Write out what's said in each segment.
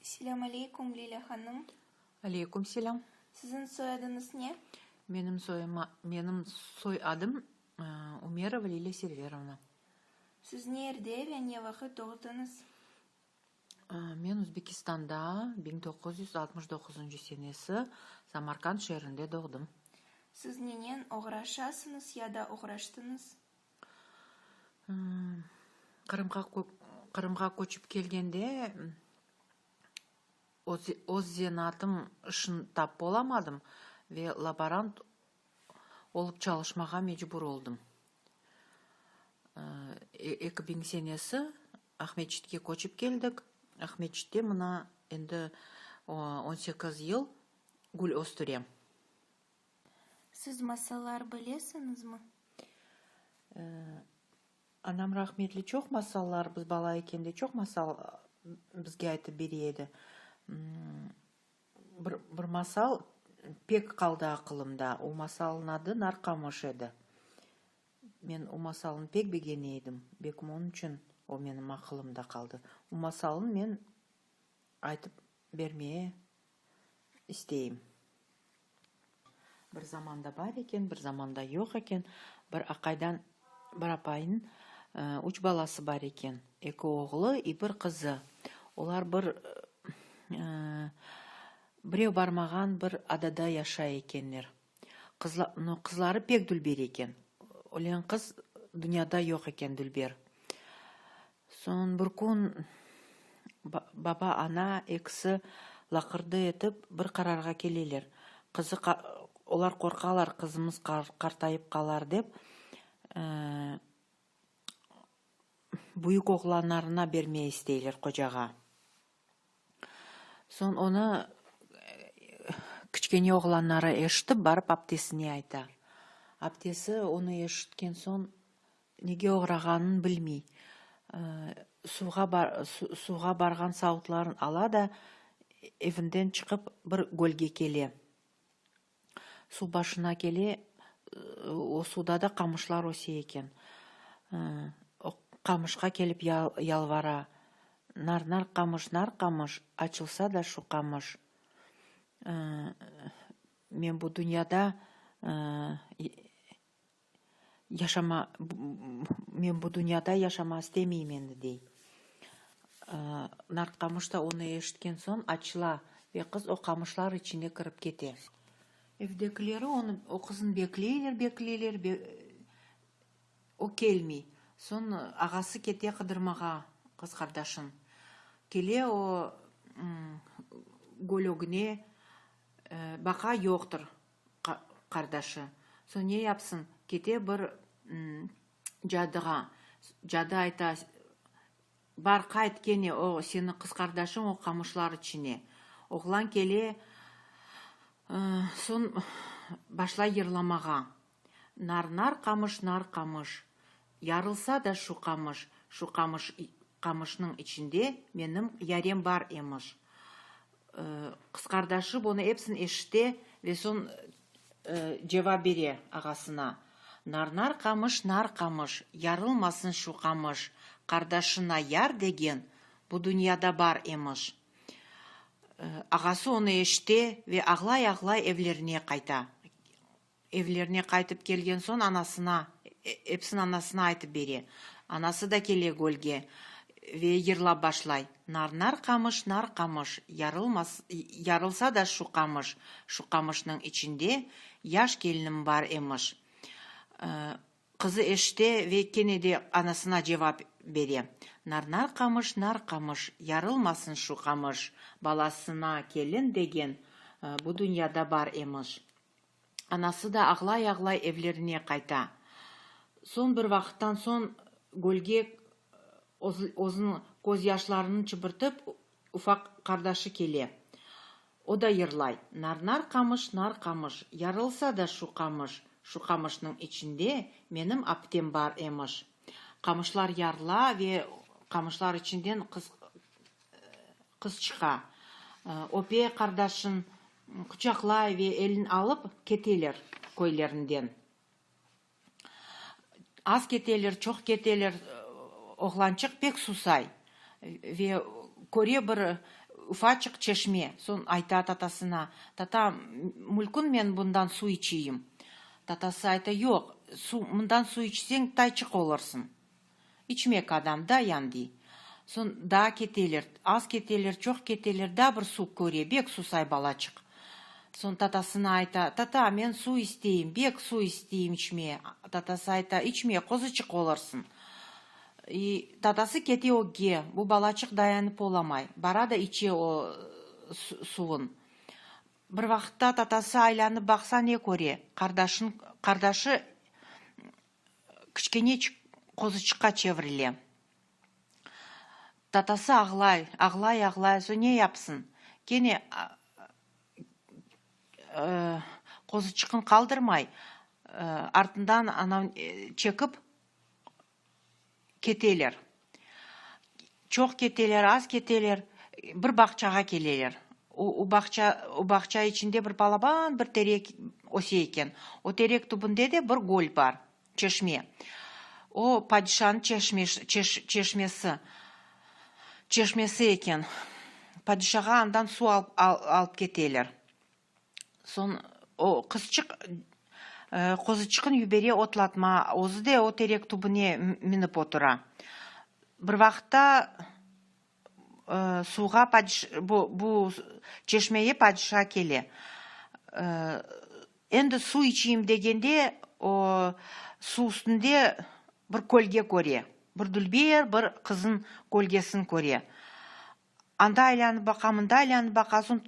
Selâm aleyküm, Lilâ hanım. Aleyküm selâm. Siziñ soyadıñız ne? Menim soyuma, menim soy adım Umerova Lilâ Serverovna. Siz nerde ve ne vaqıt doğdıñız? Men Özbekistanda 1969 senesi Samarkand şeerinde doğdım. Siz nenen oğraşasıñız ya da oğraştıñız? Qırımğa Qırımğa köçip kelgende öz zenaatım işin tapıp olamadım ve laborant olıp çalışmağa mecbur oldım. 2000 senesi Aqmescitke köçip keldik. Aqmescitte mına endi on sekiz yıl gül östürem. Siz masallar bilesiñizmi? Anam rahmetli çoq masallar, biz bala ekende çoq masal bizge aytıp bere edi. Bir, bir masal pek qaldı aqılımda. O masalnıñ adı Narqamış edi. Men o masalnı pek begene edim. Belkim onıñ içün o menim aqılımda qaldı. O masalnı men aytıp bermeye isteyim. Bir zamanda bar eken, bir zamanda yoq eken, bir aqaydan bir apaynıñ üç balası bar eken, eki oğlu i bir qızı. Olar bir birev barmağan bir adada yaşay ekenler. Qızları pek dülber eken. Ölen qız dünyada yoq eken dülber. Soñ bir kün baba, ana ekisi laqırdı etip bir qararğa keleler. Qızı, olar qorqalar, qızımız qartayıp qalar dep, büyük oğlanlarına bermey isteyler qocağa. Soñ onı kiçkene oğlanları eşitip, barıp aptesine ayta. Aptesi onı eşitken soñ nege oğrağanın bilmey. Suvğa suvğa barğan savutlarını ala da, evinden çıqıp bir gölge kele. Suv başına kele, o suvda da qamışlar öse eken. O qamışqa kelip yalvara, Nar-nar qamış, nar qamış, açılsa da şu qamış. Men bu dünyada Yaşama, men bu dünyada yaşama istemeyim endi, dey. Nart qamış da onı eşitken soñ açıla ve qız o qamışlar içine kirip kete. Evdekileri onı, o qıznı bekleyler, bekleyler, o kelmey. Soñ ağası kete qıdırmağa qız qardaşın. Kele o göl ögüne, baqa, yoqtır. Qardaşı, soñ ne yapsın, kete bir cadığa. Cadı ayta, Bar, qayt kene o seniñ qız qardaşıñ o qamışlar içine. Oğlan kele, soñ başlay yırlamağa. Nar-nar qamış, nar qamış, yarılsa da şu qamış, şu qamış, qamışnıñ içinde menim yarem bar emiş. Qız qardaşı bunı epsin eşite ve soñ cevap bere ağasına, Nar-nar qamış, nar qamış, yarılmasın şu qamış, qardaşına yar degen bu dünyada bar emiş. Ağası onı eşite ve ağlay-ağlay evlerine qayta. Evlerine qaytıp kelgen soñ anasına, epsin anasına aytıp bere. Anası da kele gölge ve yırlap başlay, Nar-nar qamış, nar qamış, yarılmas, yarılsa da şu qamış, şu qamışnıñ içinde yaş kelinim bar emiş. Qızı eşite ve kene de anasına cevap bere, Nar-nar qamış, nar qamış, yarılmasın şu qamış, balasına kelin degen bu dünyada bar emiş. Anası da ağlay-ağlay evlerine qayta. Soñ bir vaqıttan soñ gölge özüniñ közyaşlarını çıbırtıp ufaq qardaşı kele. O da yırlay, Nar-nar qamış, nar qamış, yarılsa da şu qamış, şu qamışnıñ içinde menim aptem bar emiş. Qamışlar yarıla ve qamışlar içinden qız Qız çıqa. Öpe qardaşın, quçaqlay ve elin alıp keteler köylerinden. Az keteler, çoq keteler, oğlançıq pek susay ve köre bir. ufaçıq çeşme. Soñ ayta tatasına, Tata, mülkün men bundan suv içeyim? Tatası ayta, Yoq, suv, mından suv içseñ, tayçıq olursıñ. İçmek adam, dayan, dey. Soñ daa keteler, az keteler, çoq keteler, daa bir suv köre, bek susay balaçıq. Soñ tatasına ayta, Tata, men suv isteyim, bek suv isteyim içmeye. Tatası ayta, İçme, qozuçıq olursıñ. İ, tatası kete ögge, bu balaçıq dayanıp olamay, bara da içe o suvun. Bir vaqıtta tatası aylanıp baqsa ne köre, qardaşın, qardaşı kiçkeneçik qozuçıqqa çevirile. Tatası ağlay, ağlay, ağlay, soñ ne yapsın? Kene qozuçıqın qaldırmay, artından anav çekip keteler. Çoq keteler, az keteler, bir bağçağa keleler. O, o bağça, o bağça içinde bir balaban bir terek öse eken. O terek tübünde de bir göl bar, çeşme. O, padişanıñ çeşmeş, çeş, çeşmesi, çeşmesi eken. Padişağa andan suv alıp, alıp keteler. Soñ o qızçıq qozuçıqnı yibere otlatma, özü de o terek tübüne minip otura. Bir vaqıtta suvğa bu, bu çeşmege padişa kele. Endi suv içeyim degende, o suv üstünde bir kölge köre, bir dülber bir qıznıñ kölgesini köre. Anda aylanıp baqa, mında aylanıp baqa, soñ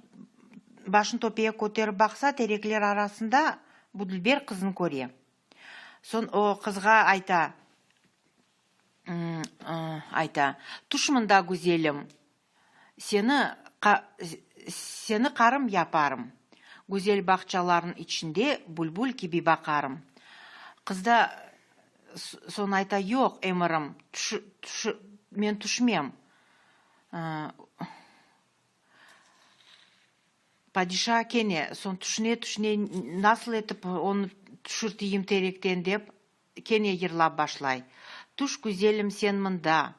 başını töpeye köterip baqsa, terekler arasında bu dülber qıznı köre. Soñ o qızğa ayta, ayta, Tüş mında, güzelim, seni seni qarım yaparım, güzel bağçalarnıñ içinde bülbül kibi baqarım. Qız da soñ ayta, Yoq, emirim, men tüşmem. Padişa kene, soñ tüşüne-tüşüne, nasıl etip onı tüşürteyim terekten dep, kene yırlap başlay. Tüş, güzelim, sen mında,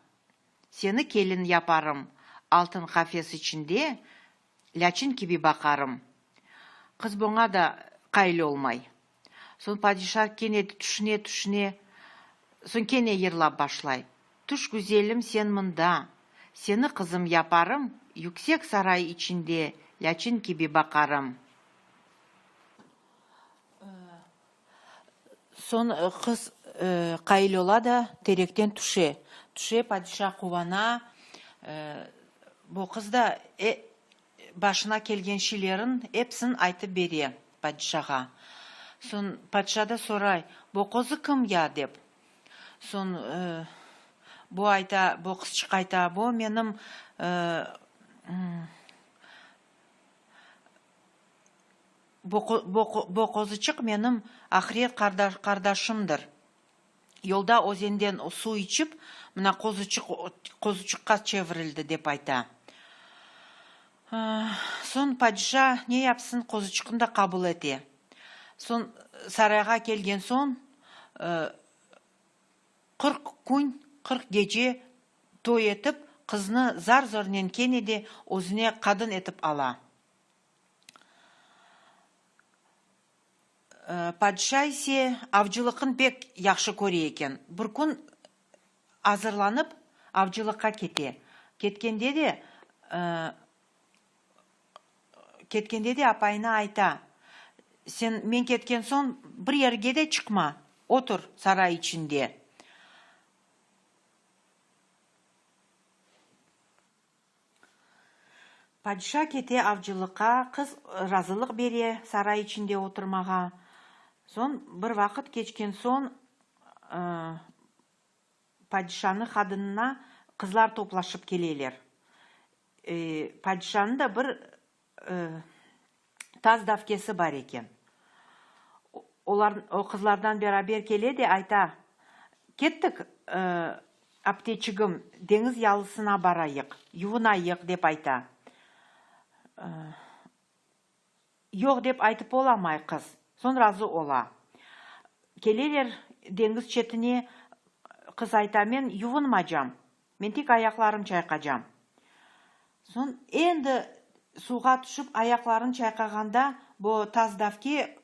seni kelin yaparım, altın qafes içinde lâçin kibi baqarım. Qız buña da qail olmay. Soñ padişa kene tüşüne-tüşüne, soñ kene yırlap başlay. Tüş, güzelim, sen mında, seni qızım yaparım, yüksek saray içinde lâçin kibi baqarım. Soñ qız qail ola da, terekten tüşe. Tüşe, padişa quvana, bu qız da başına kelgen şeylerin epsin aytıp bere padişağa. Soñ padişa da soray, Bu qozı kim ya? dep. Soñ bu ayta, bu qızçıq ayta, Bu menim bu qozuçıq menim ahret qardaşımdır. Yolda özenden suv içip, mına qozuçıq, qozuçıqqa çevirildi, dep ayta. Soñ padişa ne yapsın, qozuçıqnı da qabul ete. Soñ sarayğa kelgen soñ, 40 kün, 40 gece toy etip, qıznı zar-zornen kene de özüne qadın etip ala. Padişa ise avcılıqın pek yahşı köre eken. Bir kün azırlanıp, avcılıqqa kete. Ketkende de, ketkende de apayına ayta, Sen men ketken soñ bir yerge de çıqma, otur saray içinde. Padişa kete avcılıqqa, qız razılıq bere saray içinde oturmağa. Soñ bir vaqıt keçken soñ padişanıñ qadınına qızlar toplaşıp keleler. Padişanıñ da bir taz davkesi bar eken. Olar, o qızlardan beraber kele de ayta, Kettik, apteçigim, deñiz yalısına barayıq, yuvunayıq, dep ayta. Yoq dep aytıp olamay qız. Soñ razı ola. Keleler deñiz çetine, qız ayta, Men yuvunmacam, men tek ayaqlarım çayqacam. Soñ endi suvğa tüşip ayaqlarını çayqağanda bu tazdavke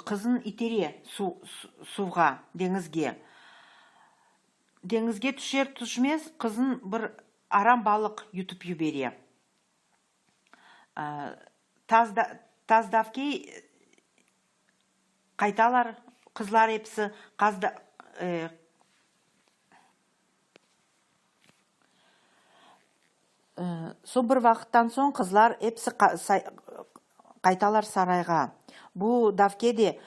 qızın itere suvğa, deñizge. Deñizge tüşer-tüşmez qızın bir aram balıq yutıp yibere. Tazdavke qaytalar qızlar episi, Soñ bir vaqıttan soñ qızlar episi qaytalar sarayğa. Bu Davke de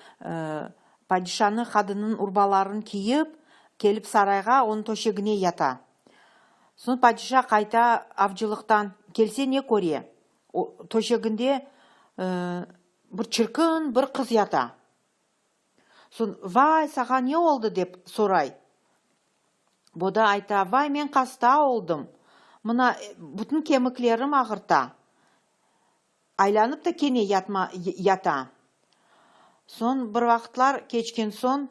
padişanıñ qadınınıñ urbalarını kiyip, kelip sarayğa, onıñ töşegine yata. Soñ padişa qayta avcılıqtan, kelse ne köre, töşeginde bir çirkin bir qız yata. Soñ, Vay, sağa ne oldı? dep soray. Bu da ayta, Vay, men hasta oldım. Mına, bütün kemiklerim ağırta. Aylanıp da kene yatma, yata. Soñ, bir vaqıtlar keçken soñ,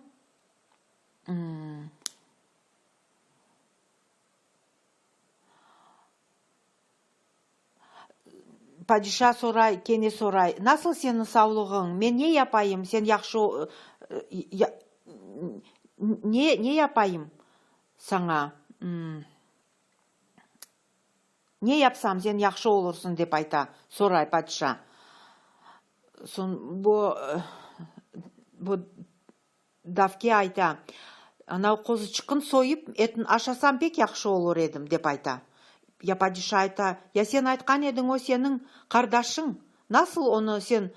Padişa soray, kene soray, Nasıl seniñ savlığıñ? Men ne yapayım, sen yahşı, ne, ne yapayım saña? Ne yapsam, sen yahşı olursıñ, dep ayta, soray padişa. Soñ bu, bu Davke ayta, Anav qozuçıqın soyıp, etin aşasam pek yahşı olur edim, dep ayta. Ya padişa ayta, Ya sen aytqan ediñ, o seniñ qardaşıñ, nasıl onı sen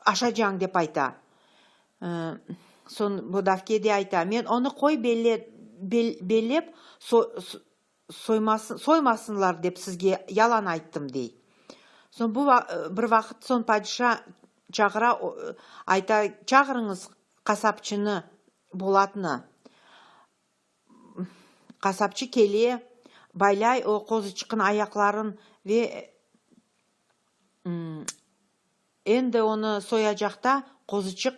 aşacañ, dep ayta. Soñ bu Davke de ayta, Men onı qoy bellep, soymasınlar dep sizge yalan ayttım, dey. Soñ bu bir vaqıt soñ padişa çağıra, ayta, Çağırıñız qasapçını, Bolatnı. Qasapçı kele, baylay o qozuçıqnıñ ayaqların ve Endi onı soyacaqta qozuçıq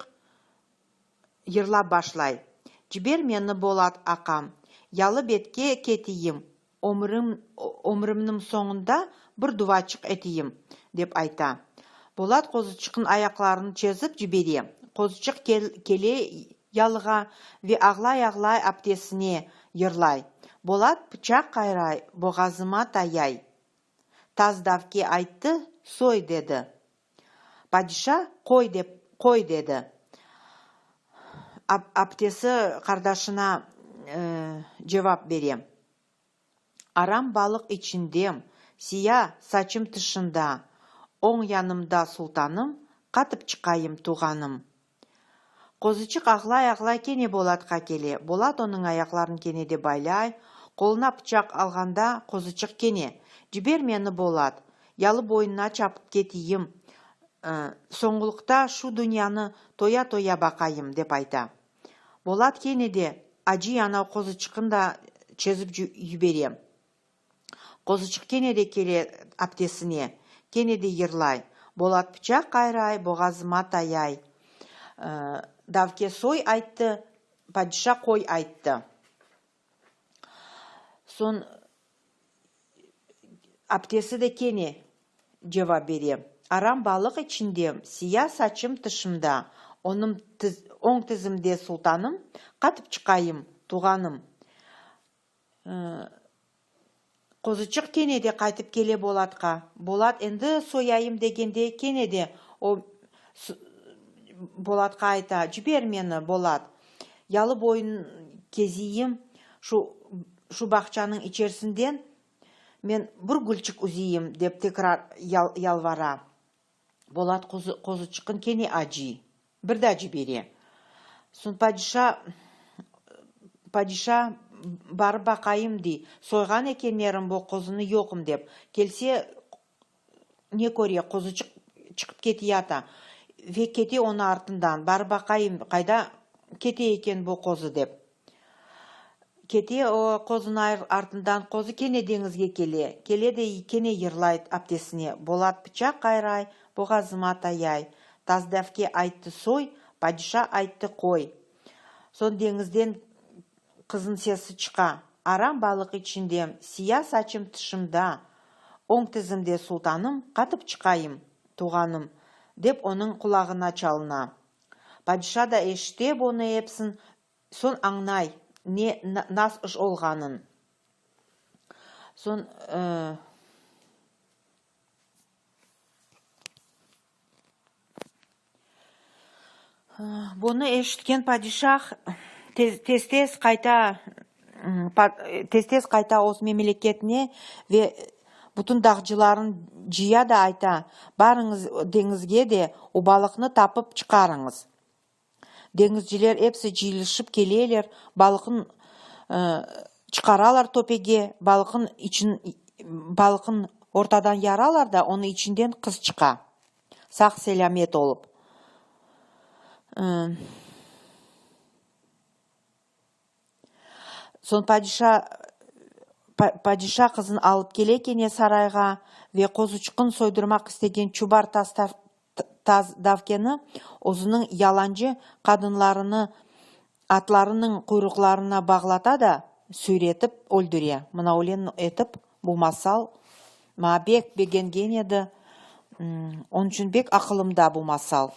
yırlap başlay, Ciber meni, Bolat aqam, yalı betke ketiyim, ömrüm, ömrümniñ soñunda bir duvaçıq etiyim, dep ayta. Bolat qozuçıqnıñ ayaqlarını çezip cibere. Qozuçıq kele yalığa ve ağlay-ağlay aptesine yırlay, Bolat pıçaq qayray, boğazıma tayay. Tazdavke ayttı, soy dedi. Padişa qoy dep, qoy dedi. Aptesi qardaşına cevap bere, Aram balıq içindem, siya saçım tışında, oñ yanımda sultanım, qatıp çıqayım tuğanım. Qozuçıq ağlay-ağlay kene Bolatqa kele. Bolat onıñ ayaqlarını kene de baylay, qoluna pıçaq alğanda, qozuçıq kene, Ciber meni, Bolat, yalı boyuna çapıp ketiyim, soñulıqta şu dünyanı toya-toya baqayım, dep ayta. Bolat kene de acıy anav qozuçıqnı da çezip yibere. Qozuçıq kene de kele aptesine, kene de yırlay, Bolat pıçaq qayray, boğazıma tayay. Davke soy ayttı, padişa qoy ayttı. Soñ aptesi de kene cevap bere, Aram balıq içindem, siya saçım tışımda, onım oñ tizimde sultanım, qatıp çıqayım, tuğanım. Qozuçıq kene de qaytıp kele Bolatqa. Bolat endi soyayım degende kene de o Bolatqa ayta, Ciber meni, Bolat, yalı boyun keziyim, şu şu bağçanıñ içerisinden men bir gülçik üzeyim, dep tekrar yalvara. Bolat qozuçıqın kene acıy. Bir daa cibere. Soñ padişa, padişa barıp baqayım, dey, soyğan ekenlerim bu qozunı yoqım dep. Kelse, ne köre, qozuçıq çıqıp keteyata ve kete onıñ artından, barıp baqayım, qayda kete eken bu qozu dep. Kete o qozunıñ artından, qozu kene deñizge kele. Kele de kene yırlay aptesine, Bolat pıçaq qayray, boğazıma tayay. Tazdavke ayttı soy, padişa ayttı qoy. Soñ deñizden qızıñ sesi çıqa. Aram balıq içindem, Siya saçım tışımda, Oñ tizimde sultanım, Qatıp çıqayım, tuğanım, dep onıñ qulağına çalına. Padişa da eşite bunı epsin, soñ añnay ne, nas iş olğanın. Soñ. Bunı eşitken padişah tez-tez qayta, tez-tez qayta öz memleketine ve bütün dağcılarnı cıya da ayta, Barıñız deñizge de, o balıqnı tapıp çıqarıñız. Deñizciler episi cıyılışıp keleler, balıqnı çıqaralar töpege, balıqnıñ için, balıqnı ortadan yaralar da, onıñ içinden qız çıqa, sağ-selâmet olıp. Soñ padişa, padişa qızın alıp kele kene sarayğa ve qozuçıqnı soydurmaq istegen çubar taz davkeni özüniñ yalancı qadınlarını atlarınıñ quyruqlarına bağlata da, süyretip öldüre. Mına öyle etip bu masal maña bek begengen edi. Onıñ içün bek aqılımda bu masal.